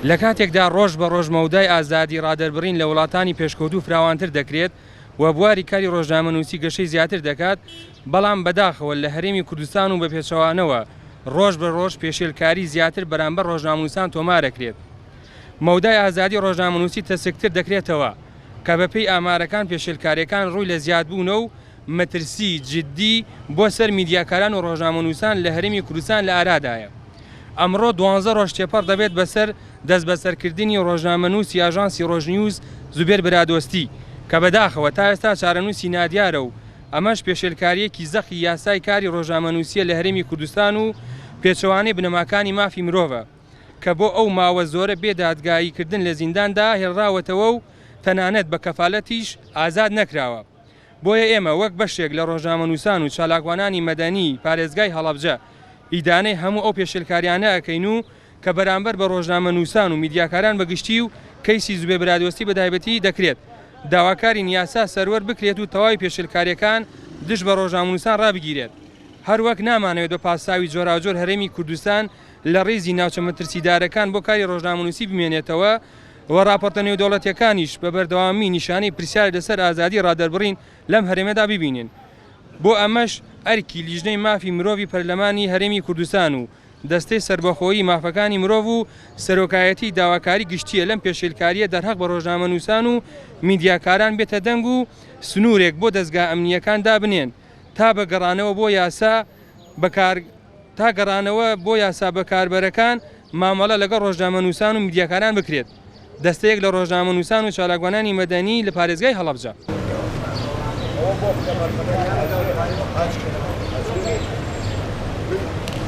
لە کاتێکدا ڕۆژ بە ڕۆژ مەودای ئازادی ڕادەربڕین لە وڵاتانی پێشکەوتوو فراوانتر دەکرێت و بواری کاری ڕۆژنامەنووسی گەشەی زیاتر دەکات، بەڵام بەداخەوە لە هەرێمی کوردستان و بە پێچەوانەوە ڕۆژ بە ڕۆژ پێشێلکاری زیاتر بەرامبەر ڕۆژنامەنووسان تۆمارەکرێت. مەودای ئازادی ڕۆژنامەنووسی تەسکتر دەکرێتەوە کە بەپێی ئامارەکان پێشێلکارییەکان ڕووی لە زیادبوونە و مەترسی جددی بۆ سەر میدیاکاران و ڕۆژنامەنووسان لە هەرێمی کوردستان لە ئارادایە. ئەمڕۆ دوانزە ڕۆژ تێپەڕ دەبێت بەسەر دەستبەسەرکردنی ڕۆژنامەنووسی ئاژانسی ڕۆژنیوز زوبێر برادۆستی کە بەداخەوە تا ئێستا چارەنووسی نادیارە و ئەمەش پێشێلکارییەکی زەقی یاسای کاری ڕۆژنامەنووسییە لە هەرێمی کوردستان و پێچەوانەی بنەماکانی مافی مرۆڤە کە بۆ ئەو ماوە زۆرە بێ دادگایی کردن لە زینداندا هێڵراوەتەوە و تەنانەت بە کەفالەتیش ئازاد نەکراوە. بۆیە ئێمە وەک بەشێک لە ڕۆژنامەنووسان و چالاکوانانی مەدەنی پارێزگای هەڵەبجە ئیدانەی هەموو ئەو پێشێلکاریانە ئەکەین و کە بەرامبەر بە ڕۆژنامەنووسان و میدیاکاران بە گشتی و کەیسی زوبێر برادۆستی بە تایبەتی دەکرێت. داواکارین یاسا سەروەر بکرێت و تەواوی پێشێلکاریەکان دژ بە ڕۆژنامەنووسان ڕابگیرێت. هەروەک نامانەوێت بە پاساوی جۆراوجۆر هەرێمی کوردستان لە ڕیزی ناوچە مەترسیدارەکان بۆ کاری ڕۆژنامەنووسی بمێنێتەوە و ڕاپۆرتە نێودەوڵەتیەکانیش بە بەردەوامی نیشانەی پرسیار لەسەر ئازادی ڕادەربڕین لەم هەرێمەدا ببینین. بۆ ئەمەش ئەرکی لیژنەی مافی مرۆڤی پەرلەمانی هەرێمی کوردستان و دەستەی سەربەخۆیی مافەکانی مرۆڤ و سەرۆکایەتی داواکاری گشتیە لەم پێشێلکاریە دەرهەق بە ڕۆژنامەنووسان و میدیاکاران بێتە دەنگ و سنوورێک بۆ دەزگا ئەمنییەکان دابنێن تا بە گەڕانەوە بۆ یاسا بەکار تا گەڕانەوە بۆ یاسا بەکاربەرەکان مامەڵە لەگەڵ ڕۆژنامەنووسان و میدیاکاران بکرێت. دەستەیەک لە ڕۆژنامەنووسان و چالاکوانانی مەدەنی لە پارێزگای هەڵەبجە.